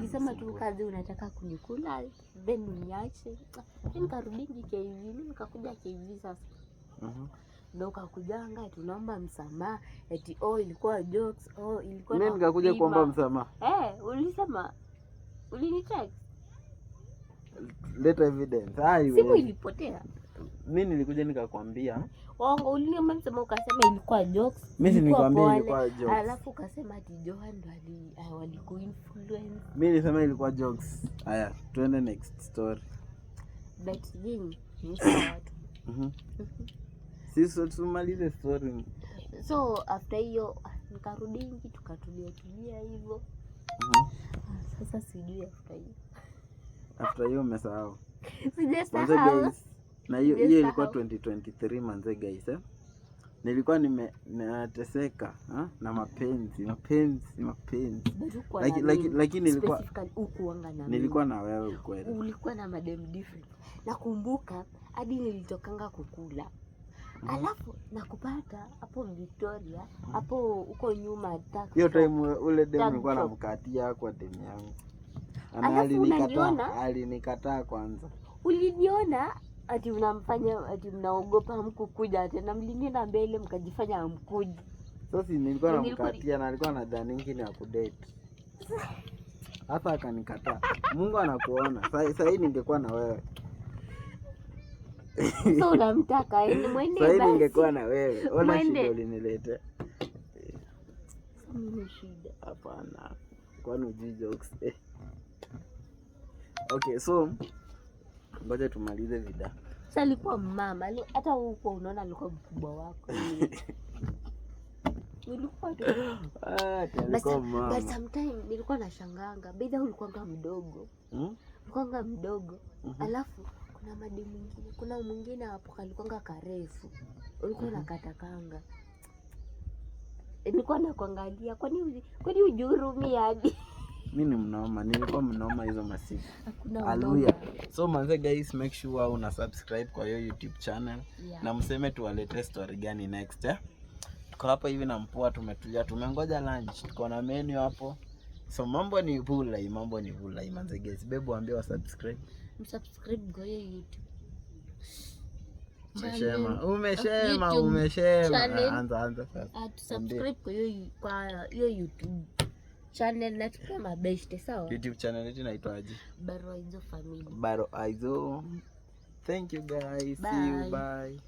Ulisema tu Unanisumbua. Kazi unataka kunikula, then uniache. Mi nikarudingi KV, mi nikakuja KV sasa. Ndo ukakujanga, tunaomba msamaha, eti oh, ilikuwa jokes, oh, ilikuwa Mi nikakuja nakupima. Kuomba msamaha? Eh, ulisema, ulinitext. Leta evidence. Ai, Simu wewe. Ilipotea. Mi nilikuja nikakwambia. Ongo, uliniomba msamaha, ukasema ilikuwa jokes. Mi si Ilikuwa nilikwambia pole. ilikuwa jokes. Alafu ukasema ati Johan ndo walikuinfluence. Mi nilisema ilikuwa jokes. Haya, tuende next story. But nyinyi ni sawa tu. Sisi tumalize story. So after hiyo nikarudingi, tukatulia tulia hivyo. Sasa sijui after hiyo. After hiyo umesahau? Manze Sijasahau. guys, na hiyo hiyo ilikuwa Sijasahau. 2023, manze guys, eh? Nilikuwa nateseka, ha? Na mapenzi, mapenzi, mapenzi. But hukuwa na mimi. Lakini nilikuwa Specifically hukuanga na mimi. Nilikuwa na wewe ukweli. Ulikuwa na madem different. Nakumbuka hadi nilitokanga kukula, alafu nakupata hapo Victoria, hapo huko nyuma Hiyo tuck time ule dem Tag nilikuwa shop. namkatia kwa dem yangu. Na Alafu alinikataa, unaniona? Alinikataa kwanza. Uliniona ati unamfanya ati mnaogopa mkukuja tena, mliniona mbele mkajifanya hamkuji. Sasa nilikuwa namkatia na alikuwa nadhaningi ni ya kudate. Hata akanikataa. Mungu anakuona. Sasa hii ningekuwa na wewe. So unamtaka, eh, mwende Sasa hii basi. ningekuwa na wewe. Ona Mwende. shida uliniletea. Sasa mimi shida? Hapana. Kwani hujui jokes? Eh. Okay, so ngoja tumalize vida. Sasa alikuwa mama, hata huko unaona alikuwa mkubwa wako. Nilikuwa tu Ah, ati But, alikuwa but mama. sometime nilikuwa nashanganga, bidha ulikuwanga mdogo. Ulikuwanga mdogo. Alafu kuna madi mwingine, kuna mwingine hapo kalikuwanga karefu, ulikuwa unakatakanga. Nilikuwa nakuangalia, kwani ujihurumii hadi? Mi ni mnoma, nilikuwa mnoma hizo masiku. Hakuna Hallelujah. mnoma. So manze guys, make sure una subscribe kwa hiyo YouTube channel na mseme tuwalete story gani next, eh? Tuko hapa hivi na mpoa, tumetulia, tumengoja lunch, tuko na menu hapo. So mambo ni vulai, mambo ni vulai, manze guys. Babe, waambie wa subscribe. Msubscribe kwa hiyo YouTube Umeshema, channel. umeshema, YouTube umeshema. channel. Anza, anza sasa. Ah, tusubscribe kwa hiyo YouTube channel na tupe mabeshte, sawa? YouTube channel yetu inaitwaje? Barua Hizo Family. Baro Aizo. Thank you guys. See you. Bye. Bye.